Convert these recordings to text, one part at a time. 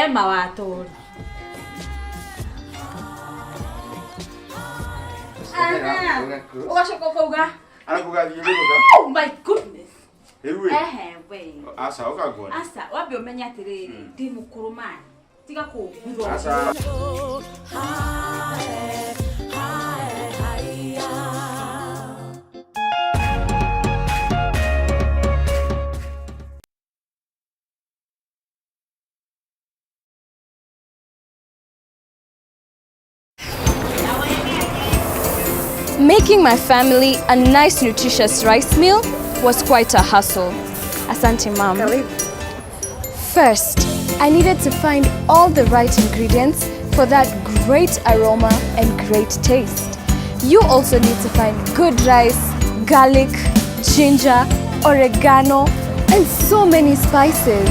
Ema watori. Aha. Ugacoka ukauga Arakuga thiĩ gũthũka. Oh my goodness. Rĩu ĩ. Ehe we. Aca ũka nguone. Aca wambe ũmenye atĩrĩrĩ ndĩ mũkũrũ mani. Tiga kũngutha. Aca. Making my family a nice nutritious rice meal was quite a hustle. Asante, Mom. First, I needed to find all the right ingredients for that great aroma and great taste. You also need to find good rice, garlic, ginger, oregano, and so many spices.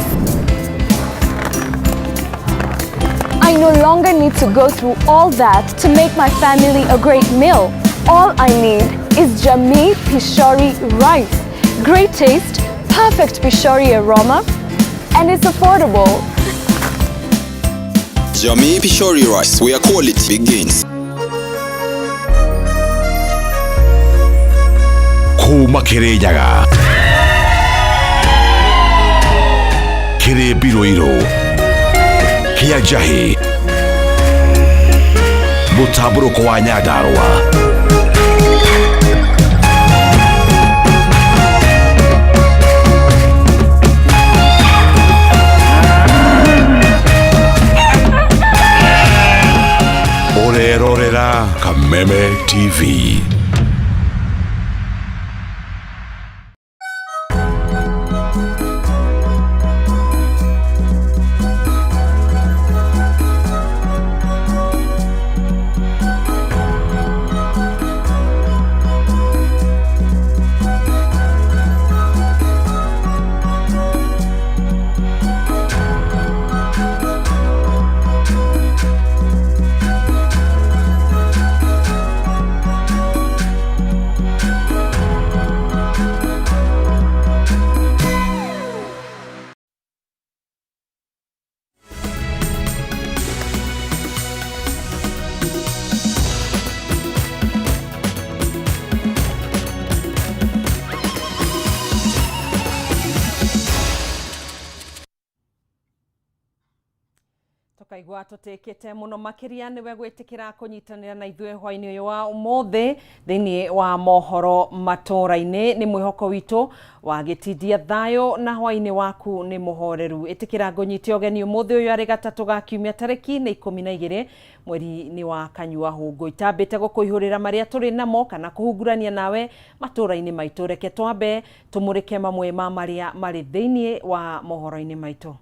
I no longer need to go through all that to make my family a great meal. All I need is Jamii Pishori rice. Great taste, perfect Pishori aroma, and it's affordable. Jamii Pishori Rice, where quality begins. Kuma Kirinyaga kĩrĩ mbirũirũ kĩa njahĩ mũtambũrũko wa Nyandarũa. Ũrerorera Kameme TV. Tũkaigua tũtĩkĩte mũno makĩria nĩwe gwĩtĩkĩra kũnyitanĩra na ithuĩ hwainĩ ũyũ wa ũmũthĩ thĩinĩ wa mohoro matũra-inĩ. Nĩ mwĩhoko witũ wa gĩtindia thayũ na hwainĩ waku nĩ mũhoreru. Ĩtĩkĩra ngũnyite ũgeni ũmũthĩ ũyũ arĩ gatatũ ga kiumia tarĩki nĩ 12 mweri-inĩ wa kanyua hũngũ. Itambĩte gũkũihũrĩra marĩa tũrĩ namo kana kũhungurania nawe matũra-inĩ maitũ, reke twambe tũmũrĩke mamwe ma marĩa marĩ thĩinĩ wa mohoro-inĩ maitũ.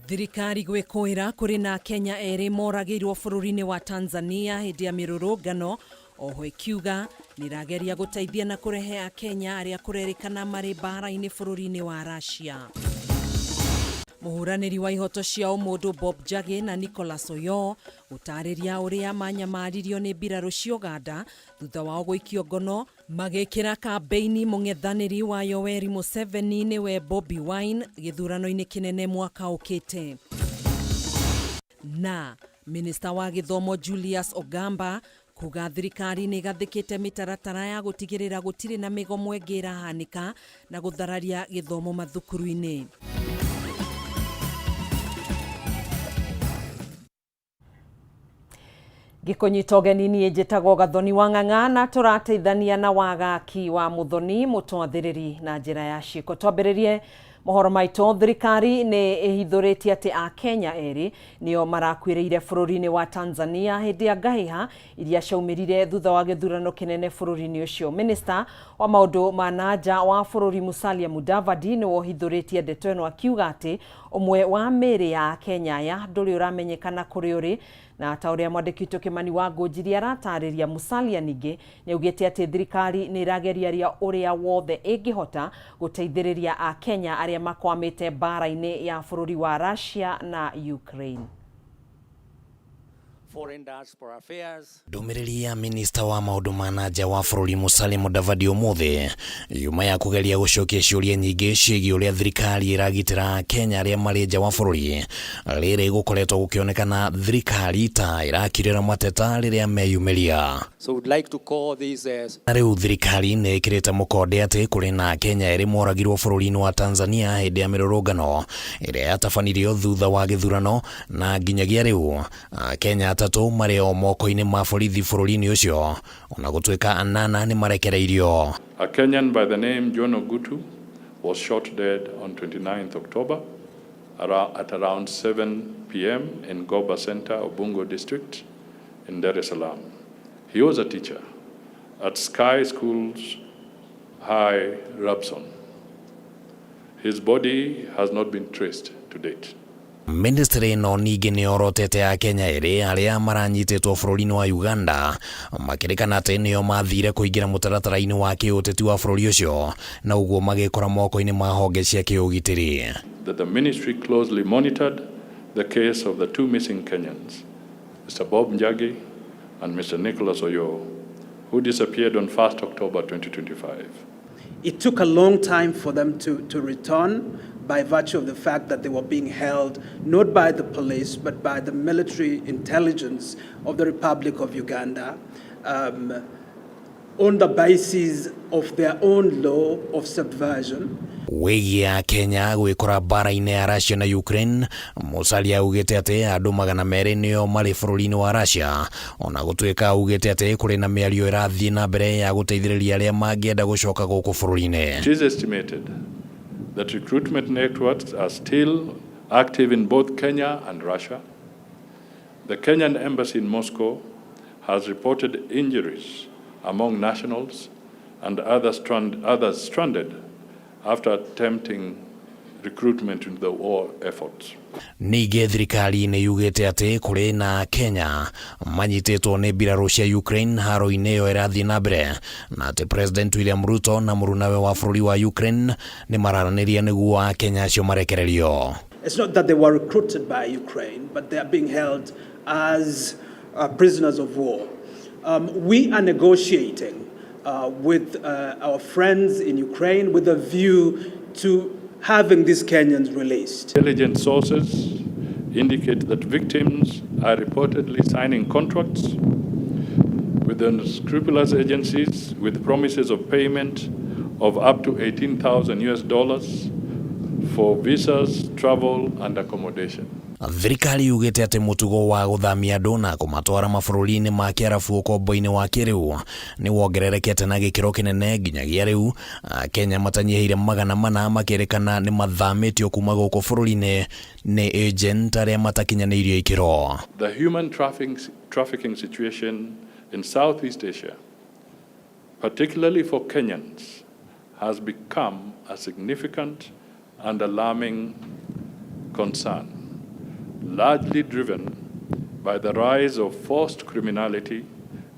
Thirikari gwĩkũĩra kũrĩ na Kenya erĩ moragĩirwo bũrũri-inĩ wa Tanzania hĩndĩ ya mĩrũrũngano, oho ĩkiuga nĩrageria gũteithia na kũrehe Akenya arĩa kũrerĩkana marĩ mbara-inĩ bũrũri-inĩ wa Russia. Mũhũranĩri wa ihoto cia ũmũndũ Bob Njagi na Nicholas Oyoo gũtarĩria ũrĩa manyamaririo nĩ mbirarũ cia Uganda thutha wao gũikio ngono magĩkĩra kambĩini mũng'ethanĩri wa Yoweri Museveni nĩwe Bobi Wine gĩthurano-inĩ kĩnene mwaka ũkĩte. Na minista wa gĩthomo Julius Ogamba kuga thirikari nĩ ĩgathĩkĩte mĩtaratara ya gũtigĩrĩra gũtirĩ na mĩgomo ĩngĩ ĩrahanĩka na gũthararia gĩthomo mathukuru-inĩ. Ngĩkũnyita ũgeni niĩ njĩtagwo Gathoni wa Ng'ang'a na tũrateithania na wagaki wa Mũthoni mũtwathĩrĩri na njĩra ya ciĩko. Twambĩrĩrie mohoro maitũ. Thirikari nĩ ĩhithũrĩtie atĩ Akenya erĩ nĩo marakuĩrĩire bũrũri-inĩ wa Tanzania hĩndĩ ya ngahĩha iria ciaumĩrire thutha wa gĩthurano kĩnene bũrũri-inĩ ũcio. Minista wa maũndũ ma nanja wa bũrũri Musalia Mudavadi nĩwe ũhithũrĩtie ndeto ĩno akiuga atĩ ũmwe wa mĩĩrĩ ya Akenya aya ndũrĩ ũramenyekana kũrĩ ũrĩ, na ta ũrĩa mwandĩki witũ Kĩmani wa Ngũnjiri aratarĩria, Musalia ningĩ nĩaugĩte atĩ thirikari nĩ ĩrageria ũrĩa wothe ĩngĩhota gũteithĩrĩria Akenya arĩa makwamĩte mbara-inĩ ya bũrũri wa Russia na Ukraine. Foreign Diaspora Affairs. Ndũmĩrĩri ya minista wa maũndũ ma na nja wa bũrũri Musalia Mudavadi ũmũthĩ yuma ya kũgeria gũcokia ciũria nyingĩ ciĩgiĩ ũrĩa thirikari ĩragitĩra Kenya arĩa marĩ nja wa bũrũri. Rĩrĩ gũkoretwo gũkĩonekana thirikari ta ĩrakirĩra mateta rĩrĩa meyumĩria. So we'd like to call these Na rĩu thirikari nĩ ĩkĩrĩte mũkonde atĩ kũrĩ na Kenya erĩ moragirwo bũrũri-inĩ wa Tanzania hĩndĩ ya mĩrũrũngano ĩrĩa yatabanirio thutha wa gĩthurano, na nginyagia rĩu Kenya atatũ marĩ o moko-inĩ ma borithi bũrũri-inĩ ũcio, ona gũtuĩka anana nĩ marekereirio. A Kenyan by the name John Ogutu was shot dead on 29th October at around 7 p.m. in Goba Center, Ubungo District in Dar es Salaam. He was a teacher at Sky Schools High, Rabson. His body has not been traced to date. Ministry ĩno ningĩ nĩ yorotete Akenya erĩ arĩa maranyitĩtwo bũrũri-inĩ wa Uganda makĩrĩkana atĩ nĩo mathire kũingĩra mũtaratara-inĩ wa kĩũteti wa bũrũri ũcio, na ũguo magĩkora moko-inĩ ma honge cia kĩũgitĩri. That the ministry closely monitored the case of the two missing Kenyans, Mr. Bob Njagi and Mr. Nicholas Oyo, who disappeared on 1st October 2025. It took a long time for them to return by virtue of the fact that they were being held not by the police but by the military intelligence of the Republic of Uganda on the basis of their own law of subversion. Wĩgiĩ Kenya gwĩkora mbara-inĩ ya Russia na Ukraine, Musalia augĩte atĩ andũ 200 nĩo marĩ bũrũri-inĩ wa Russia, ona gũtuĩka augĩte atĩ kũrĩ na mĩario ĩrathiĩ na mbere ya gũteithĩrĩria arĩa mangĩenda gũcoka gũkũ bũrũri-inĩ. It is estimated that recruitment networks are still active in both Kenya and Russia. The Kenyan embassy in Moscow has reported injuries among nationals and others stranded after attempting recruitment into the war efforts. Ningĩ thirikari nĩ yugĩte atĩ kũrĩ na Kenya manyitĩtwo nĩ mbirarũ cia Ukraine haro-inĩ ĩyo ĩrathiĩ na mbere, na atĩ President William Ruto na mũrunawe wa bũrũri wa Ukraine nĩ mararanĩria nĩguo Akenya acio marekererio. It's not that they were recruited by Ukraine, but they are being held as prisoners of war. We are negotiating with our friends in Ukraine with a view to having these Kenyans released. Intelligence sources indicate that victims are reportedly signing contracts with unscrupulous agencies with promises of payment of up to 18,000 US dollars for visas, travel, and accommodation. Thirikari yugĩte atĩ mũtugo wa gũthamia andũ na kũmatwara mabũrũri-inĩ ma kĩarabu ũkombo-inĩ wa kĩrĩu nĩ wongererekete na gĩkĩro kĩnene, nginyagia rĩu Kenya matanyihĩire 400 makĩrĩkana nĩ mathamĩtio kuma gũkũ bũrũri-inĩ nĩ agent arĩa matakinyanĩirio ikĩro. The human trafficking situation in Southeast Asia, particularly for Kenyans, has become a significant and alarming concern, largely driven by the rise of forced criminality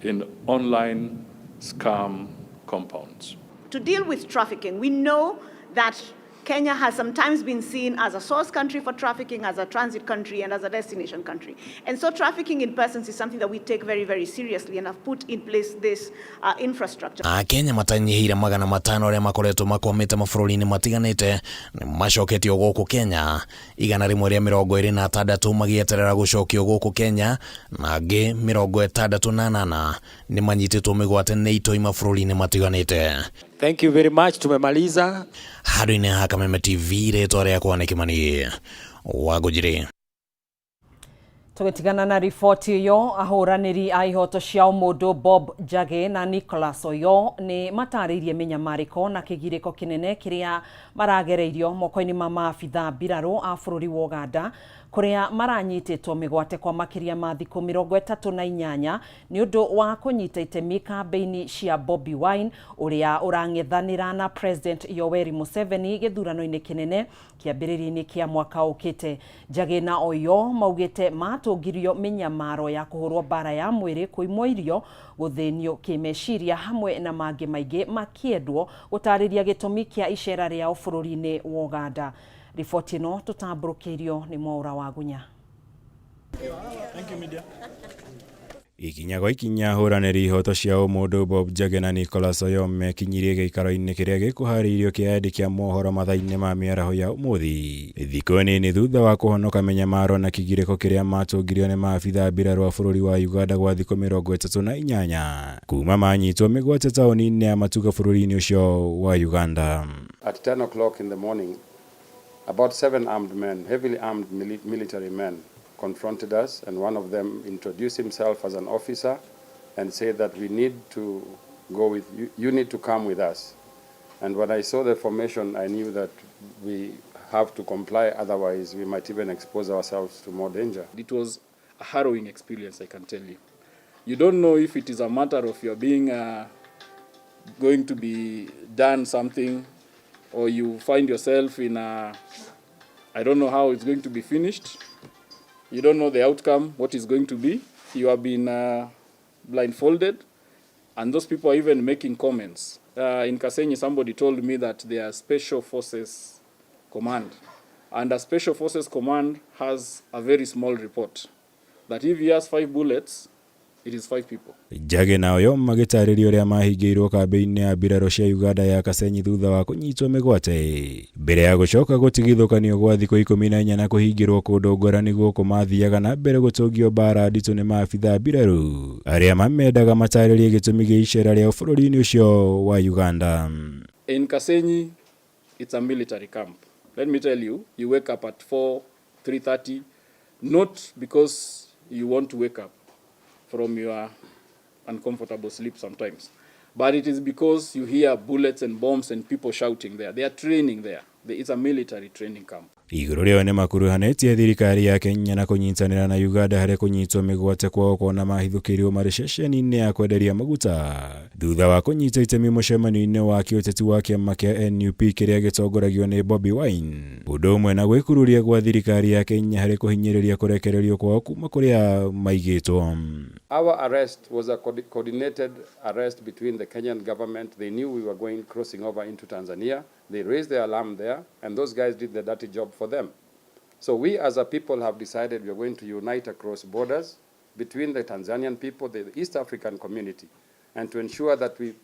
in online scam compounds. To deal with trafficking, we know that Kenya has sometimes been seen as a source country for trafficking, as a transit country, and as a destination country. And so trafficking in persons is something that we take very, very seriously and have put in place this infrastructure. Akenya matanyihĩire 500 arĩa makoretwo makwamĩte mabũrũri-inĩ matiganĩte nĩ macoketio gũkũ Kenya, 126 magĩeterera gũcokio gũkũ Kenya, na angĩ 68 nĩ manyitĩtwo mĩgwate nĩ itoi mabũrũri-inĩ matiganĩte. Thank you very much. Tumemaliza. Handũ-inĩ ha Kameme TV, rĩtwa rĩakwa nĩ Kĩmani Wangũnjiri. Tũgĩtigana na riboti ĩyo, ahũranĩri a ihoto cia ũmũndũ Bob Njagi na Nicholas Oyo nĩ matarĩirie mĩnyamarĩko na kĩgirĩko kĩnene kĩrĩa maragereirio moko-inĩ ma maabitha mbirarũ a bũrũri wa Uganda, kũrĩa maranyitĩtwo mĩgwate kwa makĩria ma thikũ 38 nĩ ũndũ wa kũnyita itemi kambĩini cia Bobi Wine ũrĩa ũrang'ethanĩra na President Yoweri Museveni gĩthurano-inĩ kĩnene kĩambĩrĩria-inĩ kĩa mwaka ũkĩte. Njagi na Oyo maugĩte matũngirio mĩnyamaro ya kũhũrwo mbara ya mwĩrĩ, kũimwo irio, gũthĩnio kĩmeciria hamwe na mangĩ maingĩ, makĩendwo gũtarĩria gĩtũmi kĩa icera rĩao bũrũri-inĩ wa Uganda. Riboti ĩno tũtambũrũkĩirio nĩ Mwaũra wa Gunya. Thank you, media. Ikinya gwa ikinya ahũranĩri ihoto cia ũmũndũ Bob Njagi na Nicholas Oyoo mekinyirie gĩikaro-inĩ kĩrĩa gĩkũharĩirio kĩa andĩki a mohoro mathaa-inĩ ma mĩaraho ya ũmũthĩ thikũ nini thutha wa kũhonoka mĩnyamaro na kĩgirĩko kĩrĩa matũngirio nĩ maabitha a mbirarũ a bũrũri wa Uganda gwa thikũ 38 kuma manyitwo mĩgwate taũni-inĩ ya Matuga bũrũri-inĩ ũcio wa Uganda. At 10 o'clock in the morning, about 7 armed men, heavily armed military men, confronted us, and one of them introduced himself as an officer and said that we need to go with you, you need to come with us. And when I saw the formation, I knew that we have to comply, otherwise we might even expose ourselves to more danger. It was a harrowing experience, I can tell you. You don't know if it is a matter of your being going to be done something, or you find yourself in a, I don't know how it's going to be finished. You don't know the outcome, what is going to be. You have been blindfolded, and those people are even making comments. In Kasenyi, somebody told me that they are Special Forces Command, and a Special Forces Command has a very small report, that if he has 5 bullets, it is 5 people. Njagi na Oyoo magĩtarĩria ũrĩa mahingĩirwo kambĩ-inĩ ya mbirarũ cia Uganda ya Kasenyi thutha wa kũnyitwo mĩgwate mbere ya gũcoka gũtigithũkanio gwa thikũ 14 na kũhingĩrwo kũndũ ngũrani gũkũ mathiaga na mbere gũtũngio mbara nditũ nĩ maabitha a mbirarũ arĩa mamendaga matarĩrie gĩtũmi gĩa icera rĩao bũrũri-inĩ ũcio wa Uganda. In Kasenyi, it's a military camp. Let me tell you, you wake up at 4, 3:30, not because you want to wake up from your uncomfortable sleep sometimes, but it is because you hear bullets and bombs and people shouting there. They are training there. It's a military training camp. Igũrũ rĩao nĩ makuruhanĩtie thirikari ya Kenya na kũnyitanĩra na Uganda harĩ kũnyitwo mĩgwate kwao kuona mahithũkĩirwo marĩ ceceni-inĩ ya kwenderia maguta thutha wa kũnyita itemi mũcemanio-inĩ wa kĩũteti wa kĩama kĩa NUP kĩrĩa gĩtongoragio nĩ Bobi Wine, ũndũ ũmwe na gwĩkururia gwa thirikari ya Kenya harĩ kũhinyĩrĩria kũrekererio kwao kuma kũrĩa maigĩtwo. Our arrest was a coordinated arrest between the Kenyan government. They knew we were crossing over into Tanzania. They raised the alarm there, and those guys did the dirty job for them. So we as a people have decided we are going to unite across borders between the Tanzanian people, the East African community, and to ensure that we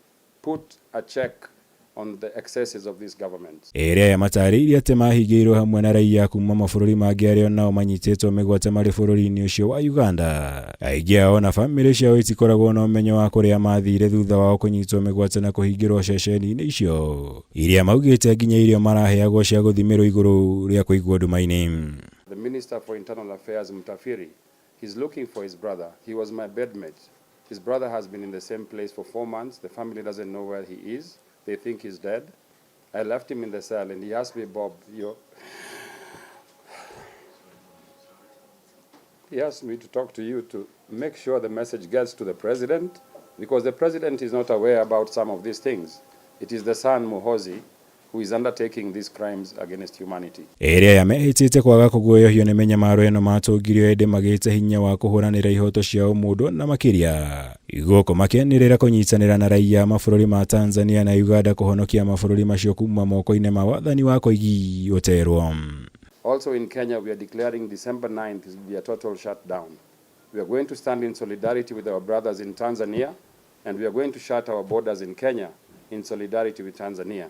put a check on the excesses of these governments. Erĩ aya matarĩirie atĩ mahingĩirwo hamwe na raiya kuma mabũrũri mangĩ arĩa nao manyitĩtwo mĩgwate marĩ bũrũri-inĩ ũcio wa Uganda. Aingĩ ao na bamĩrĩ ciao itikoragwo na ũmenyo wa kũrĩa mathire thutha wao kũnyitwo mĩgwate na kũhingĩrwo ceceni-inĩ icio iria maugĩte nginya irio maraheagwo cia gũthimĩrwo igũrũ rĩa kũigwo nduma-inĩ. The Minister for Internal Affairs, Mutafiri, he's looking for his brother. He was my bedmate. His brother has been in the same place for 4 months. The family doesn't know where he is. They think he's dead. I left him in the cell and he asked me, Bob, he asked me to talk to you to make sure the message gets to the president, because the president is not aware about some of these things. It is the son, Muhoozi, who is undertaking these crimes against humanity. Erĩ aya mehĩtĩte kwaga kũguoyohio nĩ mĩnyamaro ĩno matũngirio ĩndĩ magĩte hinya wa kũhũranĩra ihoto cia ũmũndũ na makĩria gũkũ makĩanĩrĩra kũnyitanĩra na raiya a mabũrũri ma Tanzania na Uganda kũhonokia mabũrũri macio kuma moko-inĩ ma wathani wa Koigi ũterwo. Also in Kenya, we are declaring December 9th will be a total shutdown. We are going to stand in solidarity with our brothers in Tanzania, and we are going to shut our borders in Kenya in solidarity with Tanzania.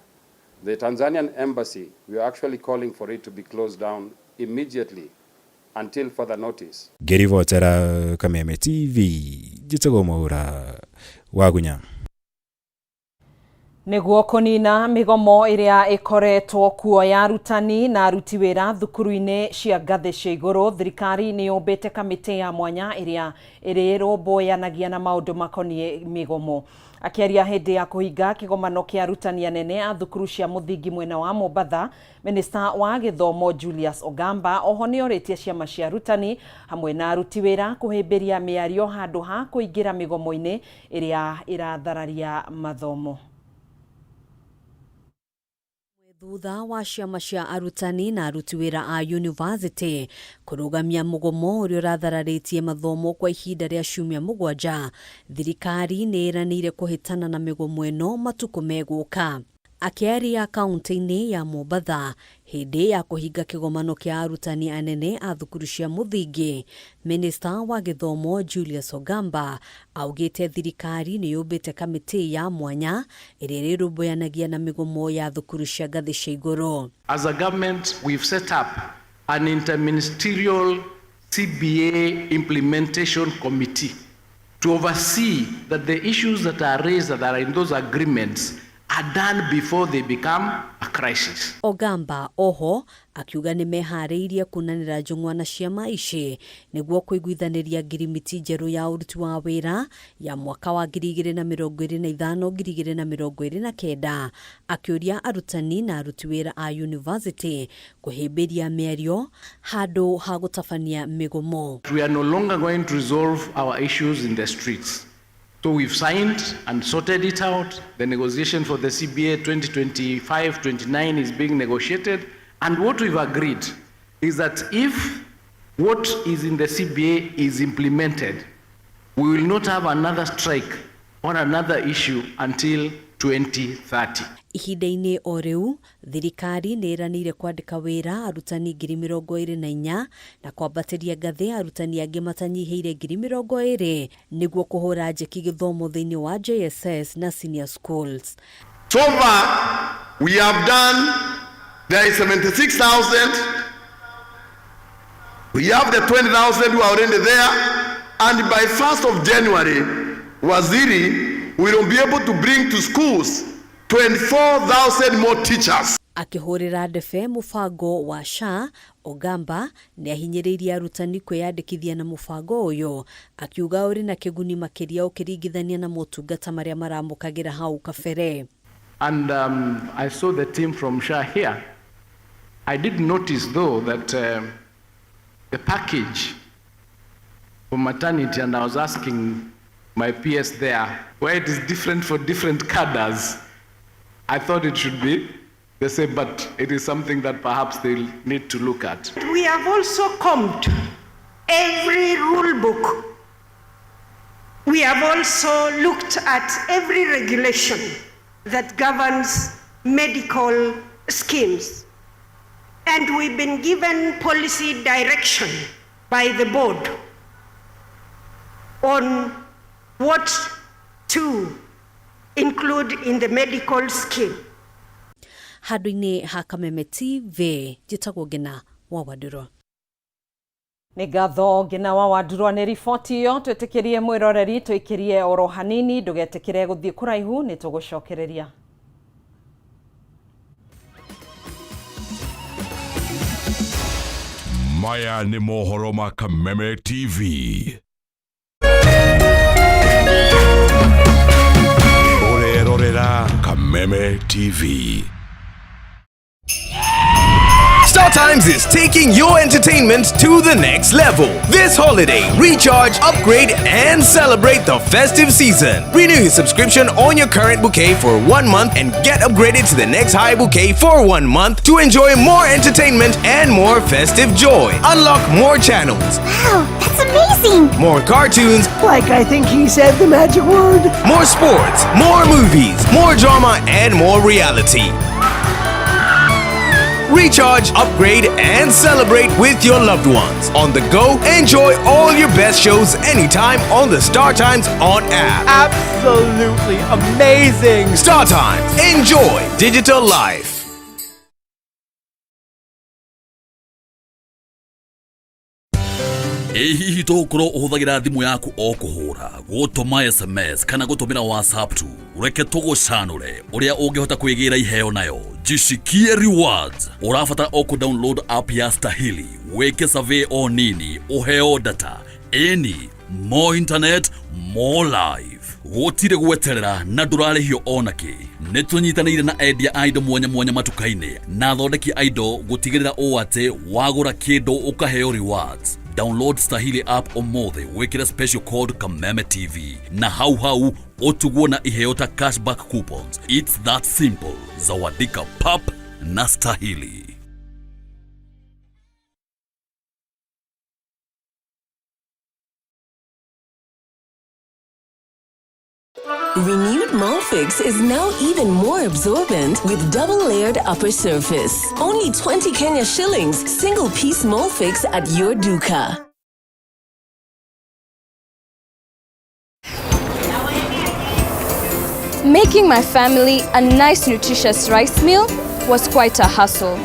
The Tanzanian embassy, we are actually calling for it to be closed down immediately until further notice. Ngĩribotera Kameme TV, njĩtagwo Mwaura Wagunya. Nĩguo kũnina mĩgomo ĩrĩa ĩkoretwo kuo ya arutani na aruti wĩra thukuru-inĩ cia ngathĩ cia igũrũ, thirikari nĩ yũmbĩte kamĩtĩ ya mwanya ĩrĩa ĩrĩrũmbũyanagia na maũndũ makoniĩ mĩgomo. Akĩaria hĩndĩ ya kũhinga kĩgomano kĩa arutani anene a thukuru cia mũthingi mwena wa Mombatha, Minista wa gĩthomo Julius Ogamba oho nĩorĩtie ciama cia arutani hamwe na aruti wĩra kũhĩmbĩria mĩario handũ ha kũingĩra mĩgomo-inĩ ĩrĩa ĩrathararia mathomo. Thutha wa ciama cia arutani na aruti wĩra a university kũrũgamia mũgomo ũrĩa ũrathararĩtie mathomo kwa ihinda rĩa ciumia 7, thirikari nĩ ĩranĩire kũhĩtana na mĩgomo ĩno matukũ megũka. Akĩaria kaunti-inĩ ya Mombatha hĩndĩ ya kũhinga kĩgomano kĩa arutani anene a thukuru cia mũthingi, Minista wa gĩthomo Julius Ogamba augĩte thirikari nĩ yũmbĩte kamĩtĩ ya mwanya ĩrĩa ĩrĩrũmbũyanagia na mĩgomo ya thukuru cia ngathĩ cia igũrũ. As a government, we've set up an interministerial CBA implementation committee to oversee that the issues that are raised that are in those agreements are done before they become a crisis. Ogamba oho akiuga nĩ meharĩirie kunanĩra njũng'wa na ciama ici nĩguo kũiguithanĩria ngirimiti njerũ ya ũruti wa wĩra ya mwaka wa 2025 2029, akĩũria arutani na aruti wĩra a university kũhĩmbĩria mĩario handũ ha gũtabania mĩgomo. We are no longer going to resolve our issues in the streets. So we've signed and sorted it out. The negotiation for the CBA 2025-29 is being negotiated. And what we've agreed is that if what is in the CBA is implemented, we will not have another strike or another issue until 2030. Ihinda-inĩ o rĩu, thirikari nĩ ĩranĩire kwandĩka wĩra arutani 24,000 na kwambatĩria ngathĩ arutani angĩ matanyihĩire 20,000 nĩguo kũhũra njeki gĩthomo thĩinĩ wa JSS na senior schools. So far, we have done, there is 76,000. We have the 20,000 who are already there. And by 1st of January, Waziri will be able to bring to schools 24,000 more teachers. Akĩhũrĩra ndebe mũbango wa SHA, Ogamba nĩ ahinyĩrĩirie arutani kwĩyandĩkithia na mũbango ũyũ, akiuga ũrĩ na kĩguni makĩria ũkĩringithania na motungata marĩa maramũkagĩra hau kabere. And I saw the team from SHA here. I did notice, though, that the package for maternity, and I was asking my PS there, where it is different for different cadres. I thought it should be the same, but it is something that perhaps they'll need to look at. We have also combed every rule book. We have also looked at every regulation that governs medical schemes. And we've been given policy direction by the board on what to include in the medical scheme. Handũ-inĩ ha Kameme TV, njĩtagwo Ngina wa Wandũrũ. Nĩ ngatho Ngina wa Wandurwa nĩ riboti ĩyo. Twĩtĩkĩrie mwĩroreri tũikĩrie oro hanini, ndũgetĩkĩre gũthiĩ kũraihu, nĩ tũgũcokereria. Maya nĩ mohoro ma Kameme TV. Ũrerorera Kameme TV. Star Times is taking your entertainment to the next level. This holiday, recharge, upgrade, and celebrate the festive season. Renew your subscription on your current bouquet for 1 month and get upgraded to the next high bouquet for 1 month to enjoy more entertainment and more festive joy. Unlock more channels. Wow, that's amazing! More cartoons. Like I think he said the magic word. More sports, more movies, more drama, and more reality. Recharge, upgrade, and celebrate with your loved ones. On the go, enjoy all your best shows anytime on the Star Times On app. Absolutely amazing! Star Times, enjoy digital life. Ĩ hihi tũgũkorwo ũhũthagĩra thimũ yaku o kũhũra, gũtũma SMS kana gũtũmĩra WhatsApp tu? Reke tũgũcanũre ũrĩa ũngĩhota kwĩgĩra iheo nayo. Jishikie rewards. Ũrabatara o kũ download app ya Stahili, wĩke survey o nini, ũheo data. Ĩni, more internet, more life. Gũtirĩ gweterera na ndũrarĩhio ona kĩ. Nĩ tũnyitanĩire na endia a indo mwanya mwanya matuka-inĩ na athondeki a indo gũtigĩrĩra ũũ atĩ wagũra kĩndũ ũkaheo rewards. Download Stahili app ũmũthĩ, wĩkĩre special code Kameme TV na hau hau ũtugwo na iheo ta cashback coupons. It's that simple. Zawadika pap na Stahili. Renewed Molfix is now even more absorbent with double-layered upper surface. Only 20 Kenya shillings, single piece Molfix at your duka. Making my family a nice nutritious rice meal was quite a hustle.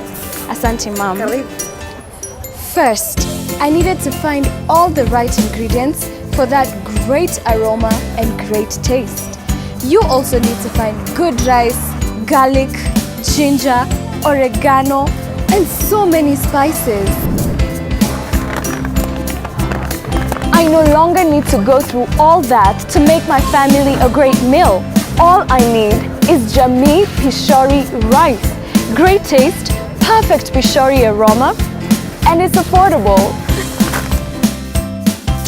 Asante, Mom. First, I needed to find all the right ingredients for that great aroma and great taste. You also need to find good rice, garlic, ginger, oregano, and so many spices. I no longer need to go through all that to make my family a great meal. All I need is Jamii Pishori rice. Great taste, perfect Pishori aroma, and it's affordable.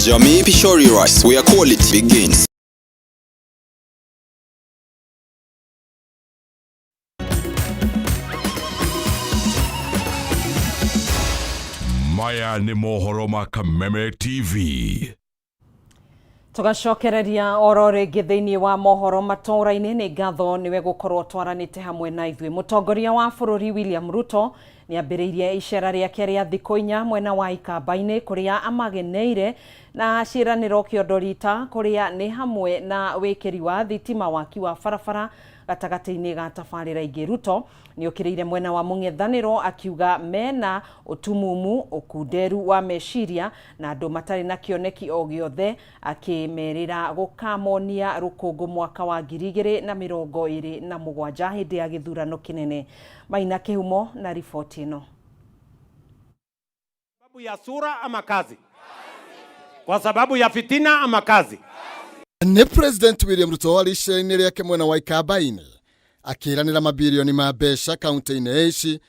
Jamii Pishori rice, where quality begins. Maya nĩ mohoro ma Kameme TV. Tugacokereria oro rĩngĩ thĩinĩ wa mohoro matũra-inĩ. Nĩ ngatho nĩwe gũkorwo twaranĩte hamwe na ithuĩ. Mũtongoria wa bũrũri William Ruto nĩ ambĩrĩirie icera rĩake rĩa thikũ 4 mwena wa Ikamba-inĩ kũrĩa amageneire na ciĩranĩro kĩondo rita kũrĩa nĩ hamwe na wĩkĩri wa thitima, waki wa barabara gatagatĩ-inĩ ga tabarĩra ingĩ. Ruto nĩ okĩrĩire mwena wa mũng'ethanĩro akiuga mena ũtumumu, ũkunderu wa meciria na andũ matarĩ na kĩoneki o gĩothe, akĩmerĩra gũkamonia rũkũngũ mwaka wa 2027 hĩndĩ ya gĩthurano kĩnene. Maina Kĩhumo na riboti ĩno. Sababu ya sura ama kazi? Kwa sababu ya fitina ama kazi? Nĩ President William Ruto arĩ icera-inĩ rĩake mwena wa Ikamba-inĩ akĩranĩra mabirioni ma mbeca kaunti-inĩ ici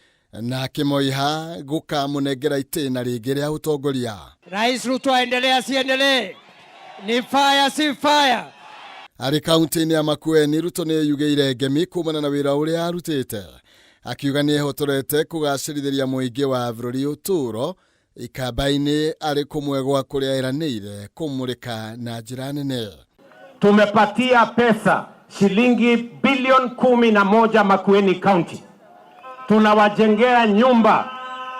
na akĩmoiha gũkamũnengera itĩna rĩngĩ rĩa ũtongoria. Rais Ruto aendelee asiendelee? Ni fire si fire? Arĩ kaunti-inĩ ya Makueni, Ruto nĩ eyugĩire ngemi kumana na wĩra ũrĩa arutĩte, akiuga nĩ ehotorete kũgacĩrithĩria mũingĩ wa bũrũri ũtũũro Ikamba-inĩ arĩ kũmwe gwa kũrĩa eranĩire kũmũrĩka na njĩra nene. Tumepatia pesa shilingi bilioni 11 Makueni County. Tunawajengea nyumba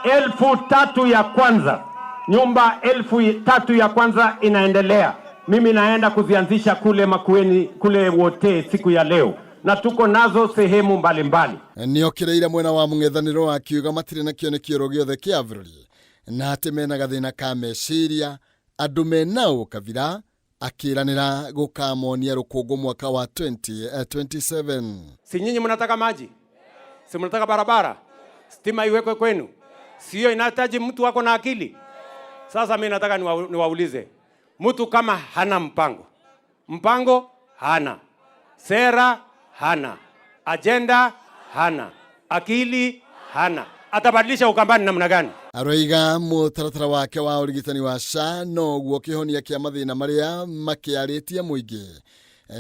3,000 ya kwanza. Nyumba 3,000 ya kwanza inaendelea. Mimi naenda kuzianzisha kule Makueni, kule wote siku ya leo. Na tuko nazo sehemu mbalimbali. Nĩokĩrĩire mwena wa mũng'ethanĩro akiuga matirĩ na kĩoneki oro gĩothe kĩa bũrũri na atĩ mena gathĩna ka meciria andũ mena ũkabira, akĩranĩra gũkamonia rũkũngũ mwaka wa 2027. Si nyinyi mnataka maji? Si mnataka barabara? Stima iwekwe kwenu? Sio inahitaji mtu wako na akili? Sasa mimi nataka niwaulize, mtu kama hana mpango, mpango hana, sera hana, agenda hana, akili hana, atabadilisha Ukambani namna gani? Aroiga mũtaratara wake wa ũrigitani wa SHA noguo kĩhonia kĩa mathĩna marĩa makĩarĩtie mũingĩ,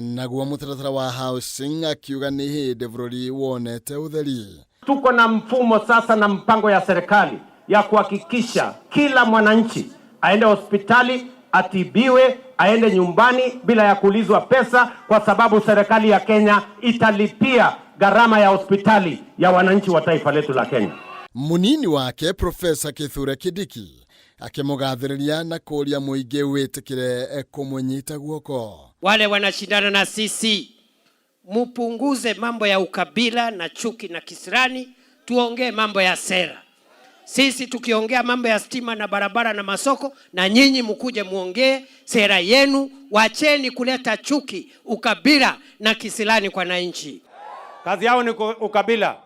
naguo mũtaratara wa housing akiuga nĩ hĩndĩ bũrũri wonete ũtheri. Tuko na mfumo sasa na mpango ya serikali ya kuhakikisha kila mwananchi aende hospitali atibiwe, aende nyumbani bila ya kuulizwa pesa, kwa sababu serikali ya Kenya italipia gharama ya hospitali ya wananchi wa taifa letu la Kenya. Munini wake Profesa Kithure Kindiki akĩmũgathĩrĩria na kũũria mũingĩ wĩtĩkĩre kũmũnyita guoko. Wale wanashindana na sisi, mupunguze mambo ya ukabila na chuki na kisirani, tuongee mambo ya sera. Sisi tukiongea mambo ya stima na barabara na masoko, na nyinyi mkuje muongee sera yenu. Wacheni kuleta chuki, ukabila na kisirani kwa wananchi. Kazi yao ni ukabila.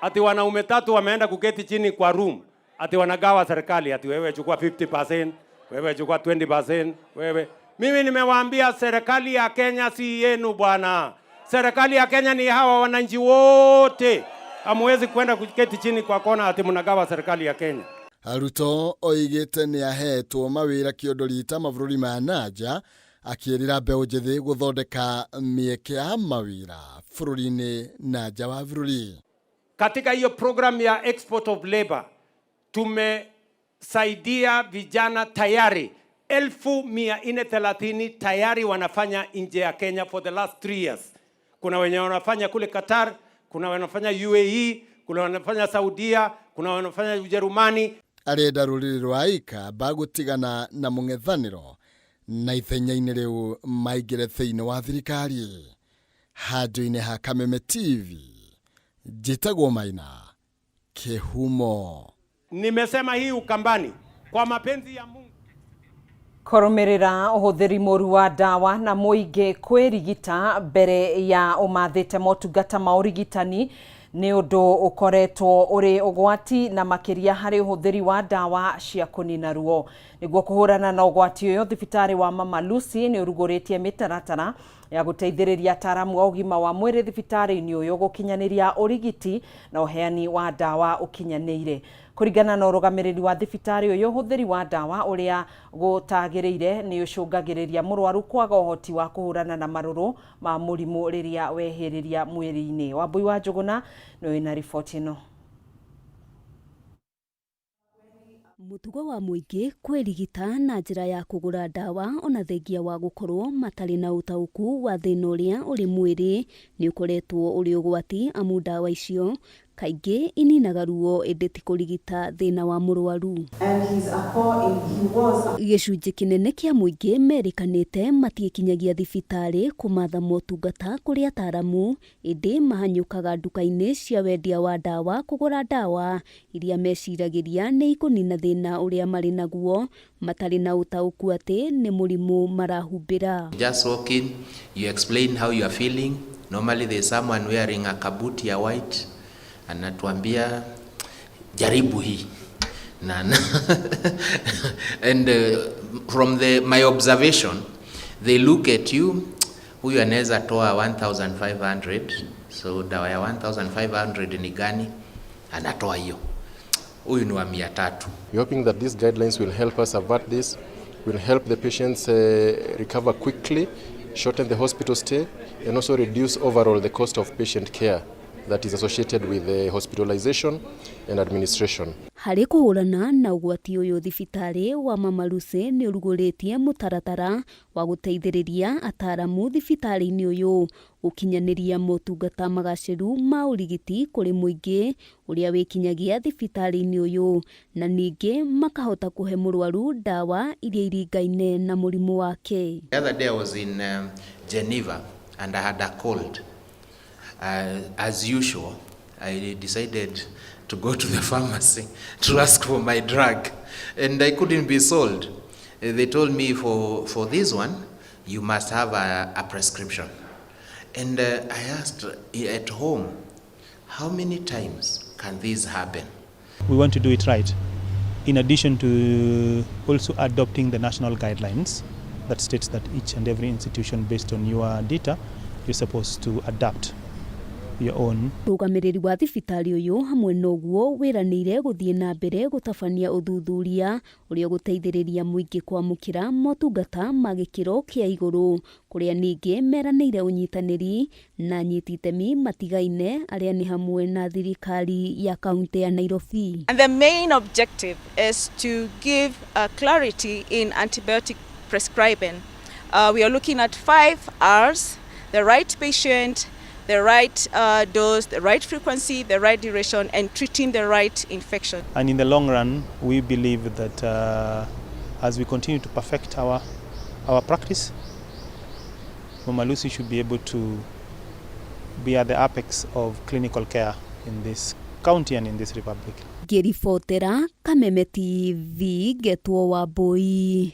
Ati wanaume 3 wameenda kuketi chini kwa room, ati wanagawa serikali, ati wewe chukua 50%, wewe chukua 20%, wewe. Mimi nimewaambia serikali ya Kenya si yenu bwana. Serikali ya Kenya ni hawa wananchi wote. Hamwezi kwenda kuketi chini kwa kona ati mnagawa serikali ya Kenya. Ruto oigĩte nĩ ahetwo mawĩra kĩondo rita mabũrũri ma nanja, akĩĩrĩra mbeũ njĩthĩ gũthondeka mĩeke ya mawĩra bũrũri-inĩ na nja wa bũrũri. Katika hiyo program ya export of labor tumesaidia vijana tayari 430,000 tayari wanafanya nje ya Kenya for the last 3 years. Kuna wenye wanafanya kule Qatar, kuna wanafanya UAE, kuna wanafanya Saudia, kuna wanafanya Ujerumani. Arenda rũrĩrĩ rwa Aikamba gũtigana na mũng'ethanĩro na ithenya-inĩ rĩu maingĩre thĩinĩ wa thirikari. Handũ-inĩ ha Kameme TV, njĩtagwo Maina Kĩhumo. Nimesema hii Ukambani kwa mapenzi ya Mungu. Kũrũmĩrĩra ũhũthĩri mũru wa ndawa na mũingĩ kwĩrigita mbere ya ũmathĩte motungata ma ũrigitani nĩ ũndũ ũkoretwo ũrĩ ũgwati na makĩria harĩ ũhũthĩri wa ndawa cia kũnina ruo. Nĩguo kũhũrana na ũgwati ũyũ, thibitarĩ wa Mama Lucy nĩ ũrugũrĩtie mĩtaratara ya gũteithĩrĩria ataaramu a ũgima wa mwĩrĩ thibitarĩ-inĩ ũyũ gũkinyanĩria ũrigiti na ũheani wa ndawa ũkinyanĩire. Kũringana na ũrũgamĩrĩri wa thibitarĩ ũyũ, ũhũthĩri wa ndawa ũrĩa gũtagĩrĩire nĩ ũcũngagĩrĩria mũrwaru kwaga ũhoti wa kũhũrana na marũrũ ma mũrimũ rĩrĩa wehĩrĩria mwĩrĩ-inĩ. Wambui wa Njũgũna nĩ wĩna riboti ĩno. Mũtugo wa mũingĩ kwĩrigita na njĩra ya kũgũra ndawa ona thengia wa gũkorwo matarĩ na ũtaũku wa thĩna ũrĩa ũrĩ mwĩrĩ nĩ ũkoretwo ũrĩ ũgwati, amu ndawa icio kaingĩ ininaga ruo ĩndĩ ti kũrigita thĩna wa mũrwaru. Gĩcunjĩ kĩnene kĩa mũingĩ merĩkanĩte matiĩkinyagia thibitarĩ kũmatha motungata kũrĩ ataramu, ĩndĩ mahanyũkaga nduka-inĩ cia wendia wa ndawa kũgũra ndawa iria meciragĩria nĩ ikũnina thĩna ũrĩa marĩ naguo matarĩ na ũtaũku atĩ nĩ mũrimũ marahumbĩra. Just walk in, you explain how you are feeling. Normally there's someone wearing a kabuti ya white, anatuambia jaribu hii na and from my observation, they look at you, huyu anaweza toa 1500, so dawa ya 1500 ni gani? Anatoa hiyo. Huyu ni wa 300. We're hoping that these guidelines will help us avert this, will help the patients recover quickly, shorten the hospital stay, and also reduce overall the cost of patient care that is associated with the hospitalization and administration. Harĩ kũhũrana na ũgwati ũyũ, thibitarĩ wa Mama Lucy nĩ ũrugũrĩtie mũtaratara wa gũteithĩrĩria ataramu thibitarĩ-inĩ ũyũ gũkinyanĩria motungata magacĩru ma ũrigiti kũrĩ mũingĩ ũrĩa wĩkinyagia thibitarĩ-inĩ ũyũ, na ningĩ makahota kũhe mũrwaru ndawa iria iringaine na mũrimũ wake. The other day I was in Geneva and I had a cold. As usual, I decided to go to the pharmacy to ask for my drug, and I couldn't be sold. They told me for this one, you must have a prescription. And I asked at home, how many times can this happen? We want to do it right. In addition to also adopting the national guidelines that states that each and every institution, based on your data, you're supposed to adapt your own. Mũrũgamĩrĩri wa thibitarĩ ũyũ hamwe na ũguo wĩranĩire gũthiĩ na mbere gũtabania ũthuthuria ũrĩa ũgũteithĩrĩria mũingĩ kwamũkĩra motungata ma gĩkĩro kĩa igũrũ, kũrĩa ningĩ meranĩire ũnyitanĩri na anyiti itemi matigaine arĩa nĩ hamwe na thirikari ya kaunti ya Nairobi. And the main objective is to give clarity in antibiotic prescribing. We are looking at five R's: the right patient, the right dose, the right frequency, the right duration, and treating the right infection. And in the long run, we believe that as we continue to perfect our practice, Mama Lucy should be able to be at the apex of clinical care in this county and in this republic. Ngĩribotera Kameme TV, ngetwo Wambui.